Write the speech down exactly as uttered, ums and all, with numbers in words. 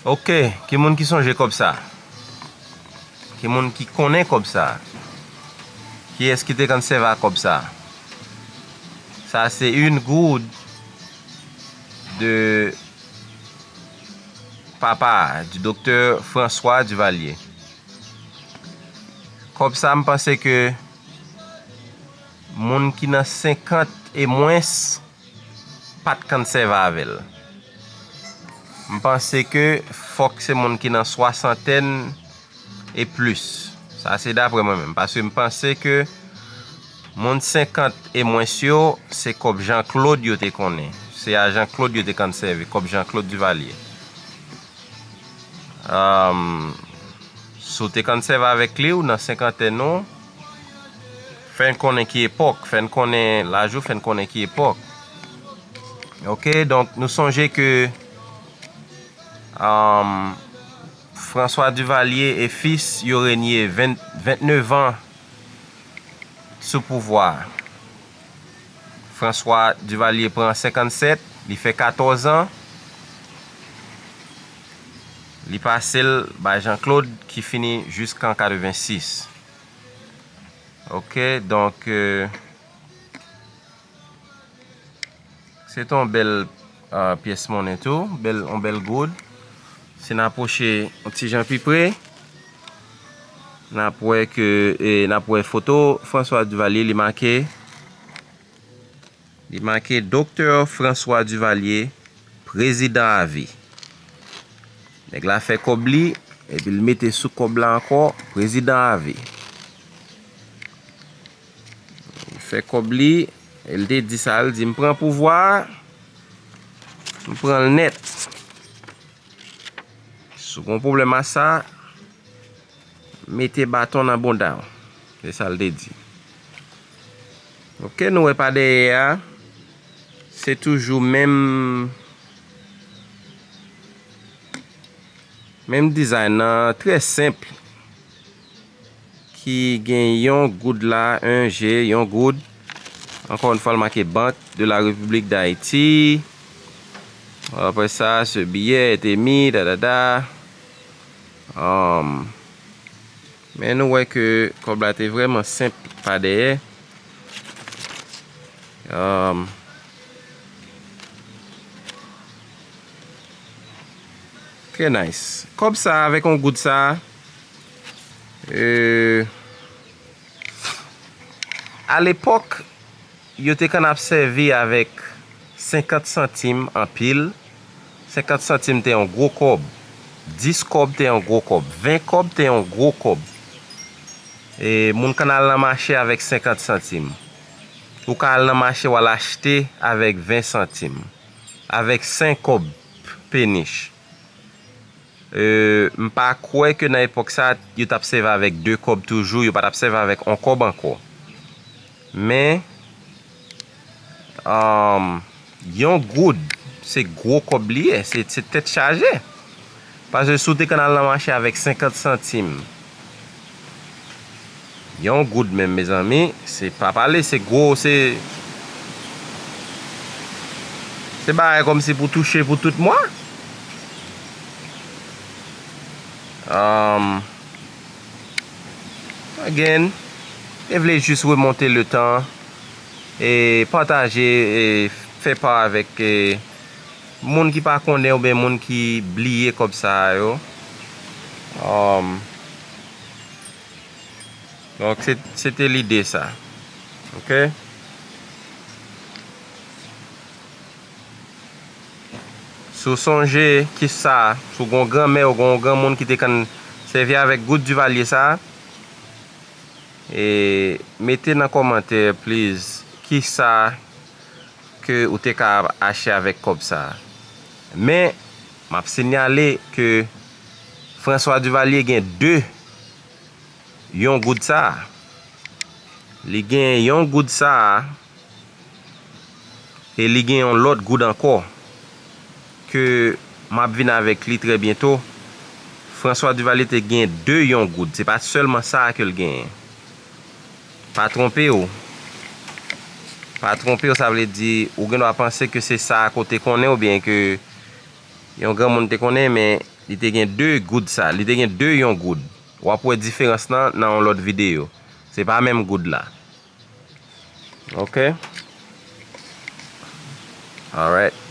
Ok, ki moun ki sonje kòb sa? Ki moun ki konnen kòb sa? Kiyès ki te konn sèvi ak kòb sa? Sa se une gourde de papa, du docteur François Duvalier. Kòb sa, m panse ke moun ki nan senkant e mwens pa t konn sèvi avè l. M panse ke fòk se moun ki nan swasantèn e plis. Sa se daprè mwen menm. Paske m panse ke moun senkant e mwens yo, se kòb Jean Claude yo te konnen. Se a Jean Claude yo te konn sèvi, kòb Jean Claude Duvalier. Ahn, si w te konn sèvi avèk li, ou nan senkantèn ou, fè n konnen ki epòk, fè n konnen laj ou, fè n konnen ki epòk. Ok, donk nou sonje ke, ahn, François Duvalier et Fils yo renye ven, vennèf an sou pouvwa a. François Duvalier pran senkannsèt, li fè katòz an, li pase l bay Jean Claude ki fini jiskan katrevensis. Ok, donk, euh, se te yon bèl, euh, pyès monnen tou, bèl, yon bèl goud. Si n apwoche yon ti jan pi pre, n ap wè ke, e, n ap wè foto François Duvalier, li make, li make Doktè François Duvalier, prezidan avi. Nèg la fè kòb li, epi l mete sou kòb la ankò, prezidan avi. Li fè kòb li, e l te di sa, l di, "M pran pouvwa a, m pran l nèt. Si w gen pwoblèm ak sa, mete baton nan bounda w." Se sa l te di. Ok, nou wè pa dèyè a, se toujou menm, menm dizay nan, trè senp, ki gen yon goud la, un G, yon goud. Encore une fois, l make Banque de la République d'Haïti. Après ça, ce billet est émis, da, da, da. Um, men nou wè ke kòb la te vrèman senp pa dèyè. Um, trè nice. Kòb sa avèk yon goud sa, euh, alepòk, yo te konn ap sèvi avèk senkant santim anpil. Senkant santim te yon gwo kòb. Dis kòb te yon gwo kòb. Ven kòb te yon gwo kòb. E moun konn al nan mache avèk senkant santim. Ou ka al nan mache, w al achte avèk ven santim. Avèk senk kòb penich. Euh, m pa kwè ke nan epòk sa, yo t ap sèvi avèk de kòb toujou, yo pa t ap sèvi avèk on kòb ankò. Men, um, yon goud, se gwo kòb li ye, se, se tèt chaje. Paske si w te konn al nan mache avèk senkant santim, yon goud menm, mezanmi, se pa pale, se gwo, se, se bagay kòmsi pou touche pou tout mwa. Um, again, te vle jis remonte le tan e pataje e fè pa avèk, e, moun ki pa konnen oubyen moun ki bliye kòb sa a yo. Um, donk, se, se te lide sa. Ok? Si w sonje kisa, si w gen yon granmè ou gen yon granmoun ki te konn sèvi avèk goud Duvalier sa, e mete nan kòmantè, please, kisa ke ou te ka achte avèk kòb sa. Men, m ap sinyale ke François Duvalier gen de yon goud sa. Li gen yon goud sa, e li gen yon lòt goud ankò ke m ap vin avèk li trè byento. François Duvalier te gen de yon goud. Se pa sèlman sa ke l genyen. Pa twonpe w. Pa twonpe w, sa vle di, ou gen dwa panse ke se sa ke w te konnen oubyen ke yon granmoun te konnen, men Li te gen de goud sa. Li te gen de yon goud. W ap wè diferans lan nan yon lòt videyo. Se pa menm goud la. Ok? Alright.